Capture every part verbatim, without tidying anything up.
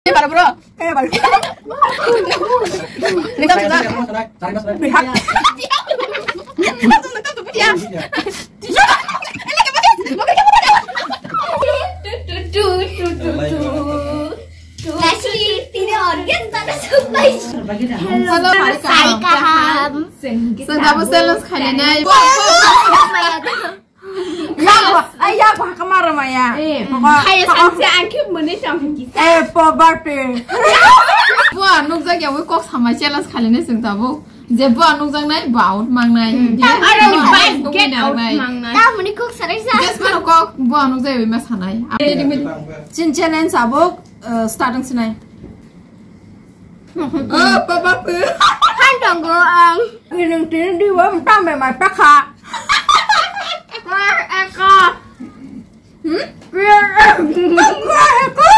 Ni bara bro. Kaya bara. Ni tak sudah. Ni hak. Nasi, tini organ tanda sampai. Hello, Sai kaham. Sedabo challenge khainai. Maya. Yakwa, ay, yakwa, kamara maya. Eh, kaya sanse angke mene chang kisa. Eh, poverty. Bo ang nukjak ya, wi kok samai challenge khainai sing tabo. Je bo ang nukjak nai, bo out mang nai. Aro bo out get out mang nai. Ta muni kok sarai sa. Just bo kok bo ang nukjak wi ma sanai. Chin challenge abo, eh, starting sinai. Oh, papa pu. Han tongo ang. Nung tini di wa mta me mai pakha. Kor eko. Hmm? Kor eko.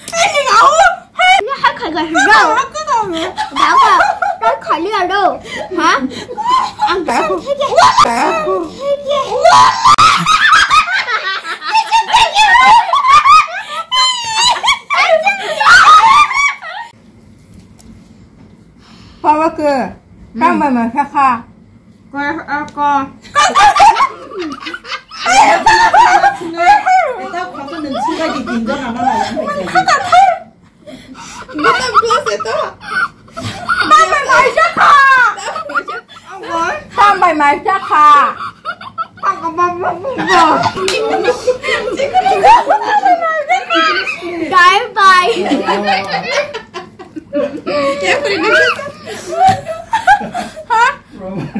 Ini ngau. Ini hai khai ga ro. Dawa, ta khali aro. Ha? Ang san theke. Theke. Papa ke, kang bai ma kha kha. Ko, ko. Kang bai ma kha kha. Kang bai ma kha kha. Bye bye. Ha?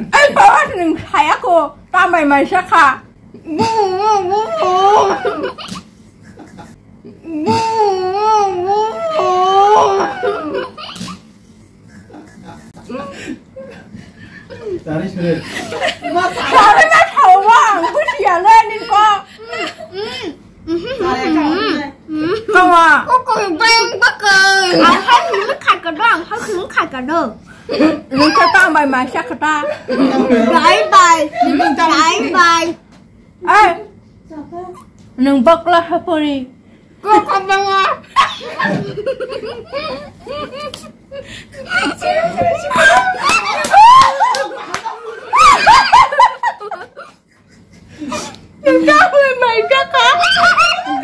Ai, bawa nung saya ko. Tambai mai sakha. Tari sure. Tari na thawa, ang bujiya le ni ko. Tari ka. Kawa. Ko ko bayang bakal. Ang hai ni khat ka dong, hai ni khat ka dong. Nung ka tang bai ma sa kata. Bye bye. Bye bye. Ai. Nung bakla hapori. Ko ko banga. Nung dak le mai dak ka.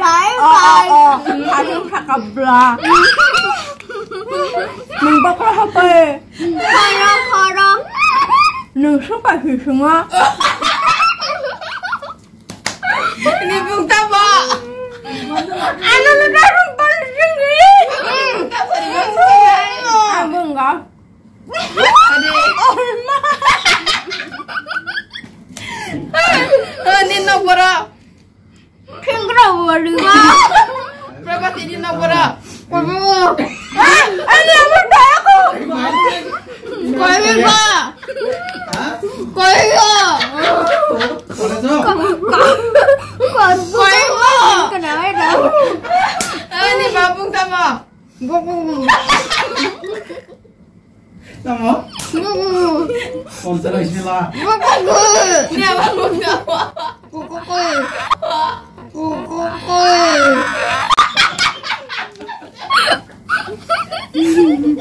Dai bai. Oh, oh, oh. Adung thaka bla. Nung bakla hapai. Khoro, khoro. Nung suka hi sunga. Ini bung tabo. Anu lu darum bal jenggi. Abung ga. Ni nok boro. Kengkra wali ma. Prabati ni nok boro. Ani amar daya ko. Koi ba. Koi ba. Koi ba. Kenapa ya? Ani babung tamo. Tamo? Kontra sila. Ni babung tamo. Kukukui. Kukukui.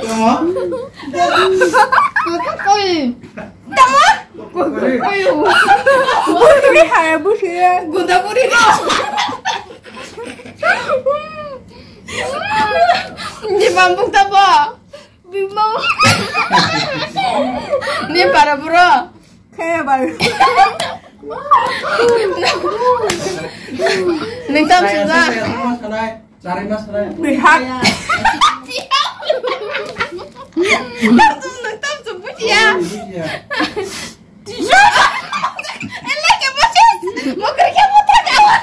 Tamo? Kukukui. Tamo? Kukukui. Busiri hai, busiri. Gunda buri. Ni babung tamo. Bimbo. Ni para bro. Kaya bai. Neng tam suda. Chari mas sanai. Bihat. Neng tam subutia. Ele ke boses. Mukri ke putar kawan.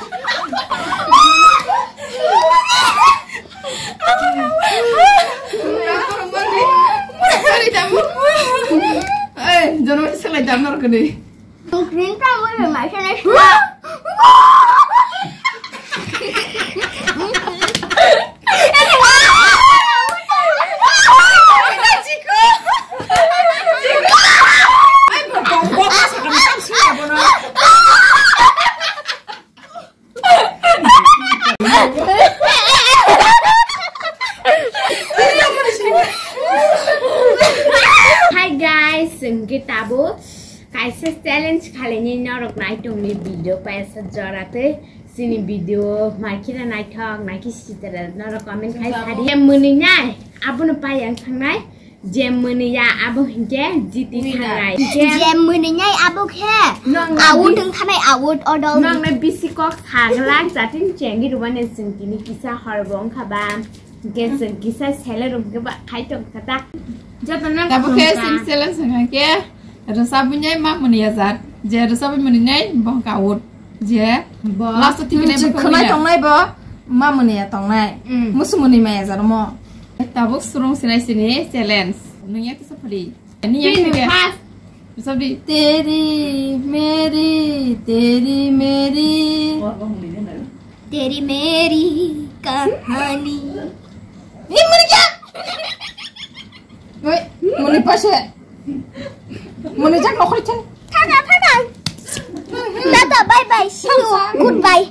Eh, jono selai dam nor kene. Mukri ta mo mai sana. Kaisa challenge khalini norok naitongni video paisa jora tei chini video maikira naithok naikhe sitara norok comment khai sadi. Je mwnwi nai abono pai ang thangnai, je mwnwi ya abo hinkhe jiti thangnai. Je mwnwi nai abo khe out wng thangnai, out odol. Noknai bisi kok saglak jatin chengwi rwmani chwng tini kisa horbo wngkha ba. Hwnkhe chwng kisa seller rok hwnkhe ba khai tong kha ta. Joto no tabuk khe chwng seller wngkha khe rwchabwi nai ma mwnwi ya jat. Je rwchabwi mwnwi nai bo hwnkha out. Je last o thik nai bo khwnai tongnai bo ma mwnwi ya tongnai. Musu mwnwi ma ya jat mo. Tabuk surung sinai sini challenge. Nung ya kisa phadi. Ni ya kisa. Rwchabdi. Teri meri, teri meri. Teri meri kahani. Ni mori kya? Oi, moni pase. Moni jak nokori chang. Tata, tata. Tata, bye bye. See you. Goodbye.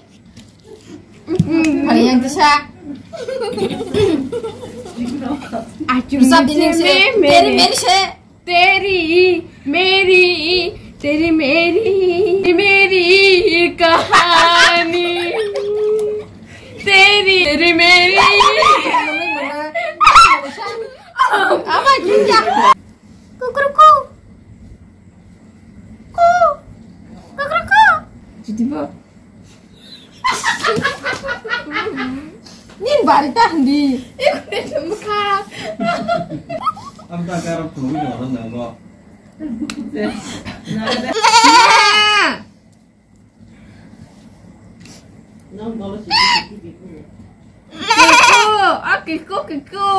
Hari yang desa. Acu. Rwchabdi ning se. Teri meri se. तेरी मेरी, तेरी मेरी, मेरी कहानी। तेरी, तेरी मेरी। Kukuruku. Ku. Kukuruku. Judi bo. Nin bari ta hindi. Ikut itu muka. Ang tagarap ko, hindi ko alam na mo. Kiko, ah, kiko, kiko.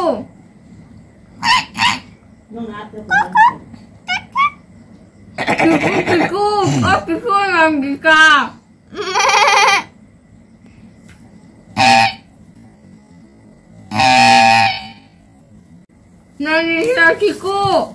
Kiko, kiko, ah, kiko, nang kika. Nani sa kiko.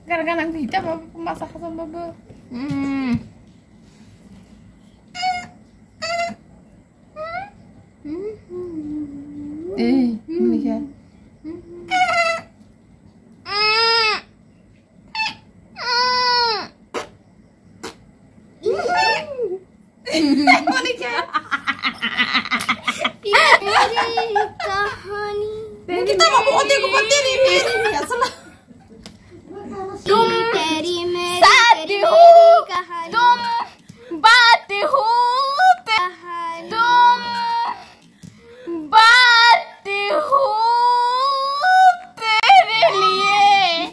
Gara-gara nang kita mau masak asam babu. Hmm. Eh, menikah. Menikah. Kita mau buka teko buat diri, diri, ya, salah. तुम तेरी मेरी, साथी हो, मेरी कहानी। तुम बात हो, ते-, कहानी। तुम बात हो तेरे लिए।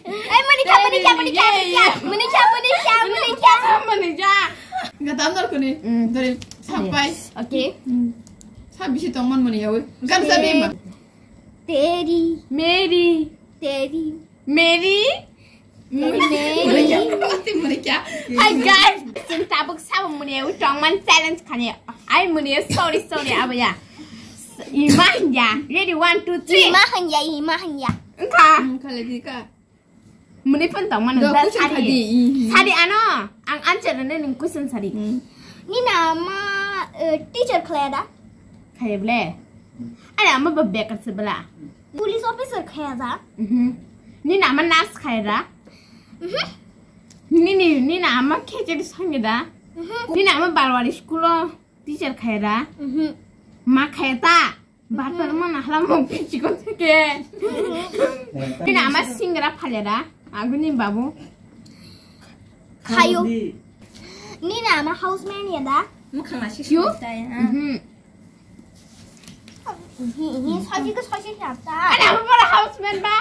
Eh, menikah, menikah, menikah, menikah, menikah, menikah, menikah. Menikah. Nggak tahu ntar kuni. Hmm. Dari sampai. Oke. Hmm. Sabi si tongman mani ya, weh. Kan sabi mah. Teri. Meri. Teri. Meri. Meri. Hi guys, chwng tabuk sabo mwnwi tongman challenge khani. Ai mwnwi sorry sorry abo ya. Ima hanya. Ready, one, two, three. Ima hanya, ima hanya. Engka. Hmm, khala di ka. Mwnwi pun tongman. Do, question sadi. Khadi, i, i. Sadi ano. Ang answer rwne ning question sadi. Hmm. Nini ama, eh, teacher khlai da? Khaya ble. Ani ama ba bekar se bela. Police officer khaya da? Mhm. Nini ama nurse khaya da? Mhm. Nini, nini ama khecheri songya da? Mhm. Nini ama balwari school o teacher khaya da? Mhm. Ma khaya ta? Bathroom mana hala mo pichiko theke. Nini ama singra phalya da? Aguni babu. Khayo. Nini ama houseman ya da? Mukhang nasi. Yu? Mhm. Hi, hi, saji ke saji siapa? Ada apa para houseman ba?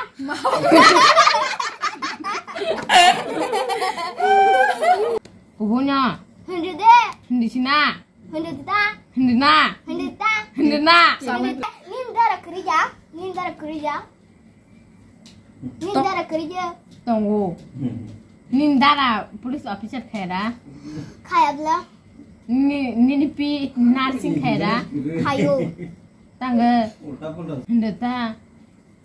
Kubunya. Hindi de. Hindi sina. Hindi ta. Hindi na. Hindi ta. Hindi na. Hindi ta. Nin dara kerja, nin dara kerja. Ni dara kwrwi de. Tongo. Nini dara police officer khaira. Khaya bla. Ni, nini pi nursing khaira. Khayo. Tanga. Hende ta.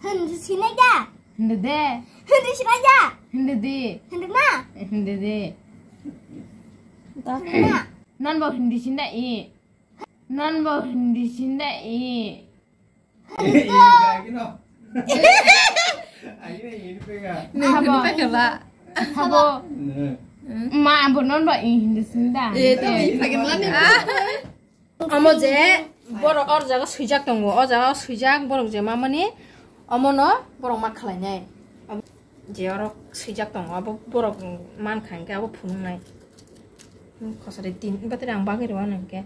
Hende sinai da. Hende de. Hende sinai da. Hende de. Hende na. Hende de. Hende na. Non bo hindi sinda i. Non bo hindi sinda i. Nini pake la. Habo. Ma, abo non ba i hindi sinda. Eh, to i pake la ni. Amo je borok or jaga swijak tongo, o jaga swijak borok je mamani omono borok ma khlainai. Je oro swijak tongo, abo borok mankha hwnkhe abo phunuknai. Khosari tin, battery ang bagwi rw ano hwnkhe.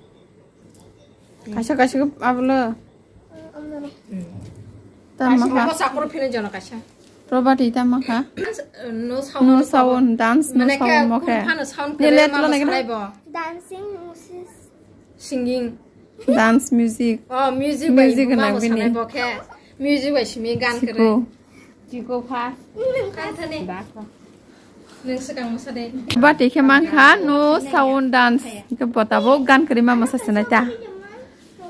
Kaisa kaisa khe ablo. Hmm. Tam kaisa makha. Abo sakro philai jana kaisa. Probati tam makha. No sound. No sound, dance no sound mokhe. Mane khe phano sound khe let lo nai. Dancing, singing. Dance, music. Oh, music bai music mama sanai bini. Bo khe. Music bai simi gan kwrwi. Chiko first. Kan thani. Dakho. Nwng swkang mwsa de. Bati khe mankha no sound dance. Khe botabo gan kwrwi ma mwsa sinai ta.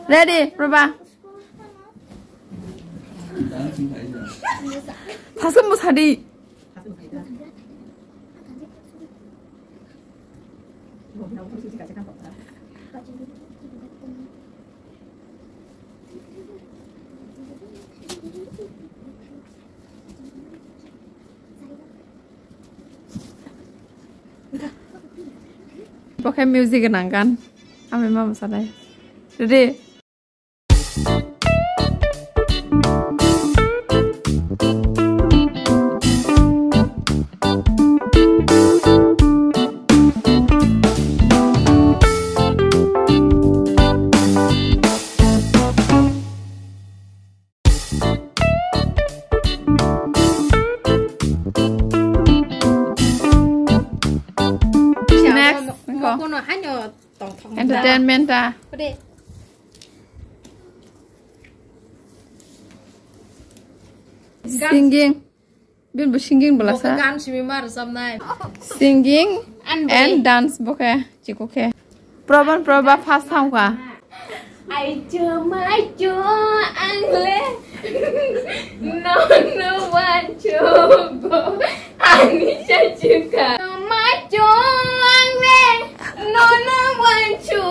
Ready, Proba. Thasuk mwsa di. Bo khe music gwnang gan. Ami ma mwsanai. Ready? Next, mo-, mo-, kono haino tongthok entertainment ta. Kode. Singing. Bini bo singing bwlasa. Bo khe gan simi ma rwchapnai. Singing and dance bo khe chiko khe. Proban Proba first thang kha. Aicho maicho ang le no no wancho go ani chachuka. Maicho ang le no no wancho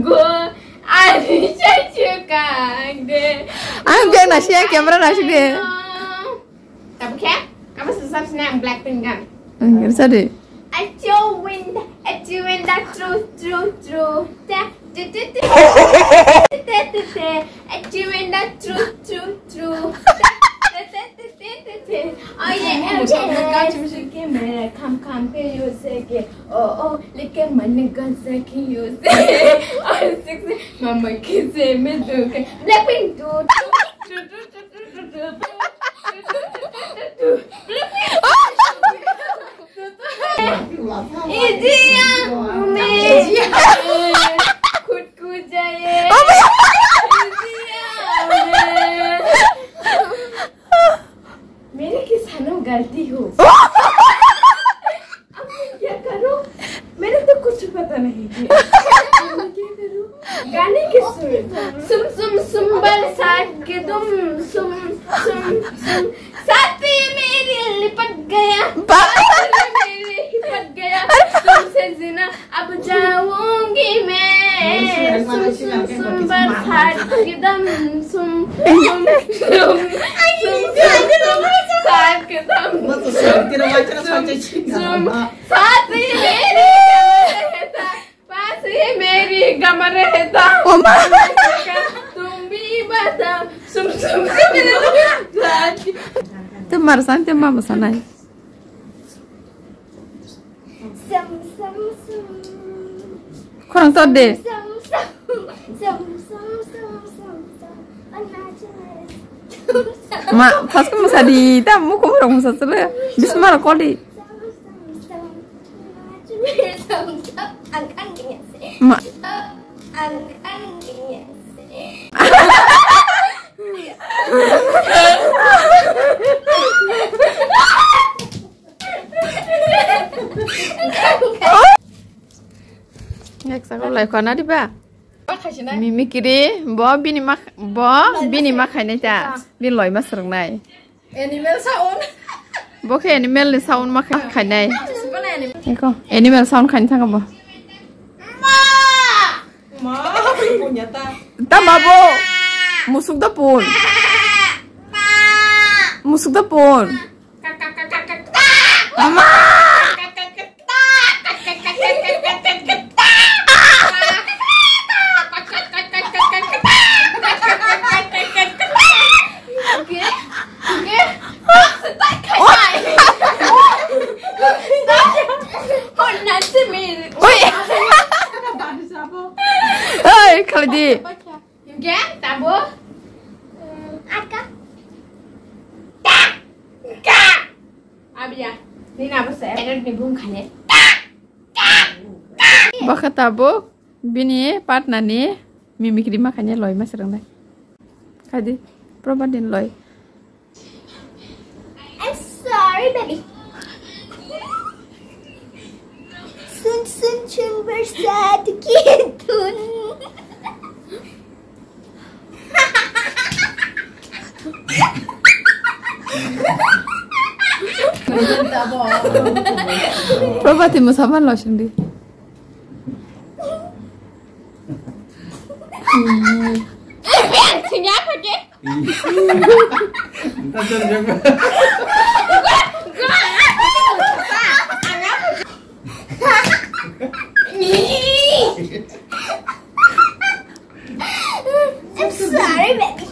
go ani chachuka de. Ang beng nasi ya camera nasi de. Tabuk khe? Abo se sab sina ang Blackpink gan. Ang rwchadi. Achu winda, achu winda, tru, tru, tru. Ta, tu, tu, tu. Te, te, te. Achu winda, tru, tru, tru. Ta, te, te, te, te, te, te. Oh yeah, oh yeah. Kham kham pe yo se ke. Oh oh, like man gan se ke yo se. Oh sexy, mama kisse me do ke. Blackpink do, do, do, do, do. Idiya, me. Khud ko jaye. Idiya, me. मेरे के सनम गलती हो। अब मैं क्या करूं? मेरे तो कुछ पता नहीं है। अब मैं क्या करूं? गाने के सुर। सुम सुम सुम बरसात के दुम सुम सुम सुम। साथी मेरी लिपट गया। बा- साथी मेरी लिपट गया। तुमसे जीना अब जाऊंगी मैं। सुम सुम सुम बरसात के दम सुम सुम सुम सुम सुम बरसात के दम। Masa sakit aja, sakit cinta. Sum, sati meri, pasi meri, gamare heta. Oh my. Tum bhi bata, sum, sum, sum. Te mar san, te ma ma sanai. Sum, sum, sum. Khorang to de. Sum, sum, sum, sum, sum, sum, sum. Ma, pas ko masa di, ta mu ko rong masa sele. Bismillah koli. Ma. Ek sago lai khana diba? Mimikiri, bo bini ma, bo bini ma khainai ta. Bini loi ma swrwngnai. Animal sound. Bo khe animal ni sound ma kha-, khainai. Eko, animal sound khaini thangkha bo. Ma, punya ta. Ta ma bo. Musuk da pun. Musuk da pun. Ma. Oi. Oi, khalidi. Hingke tabuk. Atka. Abiya. Nini abo se. Parrot ni bung khane. Bokha tabuk bini partner ni mimikri ma khane loi ma swrwngnai. Khaidi, Probati ni loi. I'm sorry, baby. Sun sun chun barsat ki dhun. Probati musaman lo sindi. Sini apa ke? I'm sorry, baby.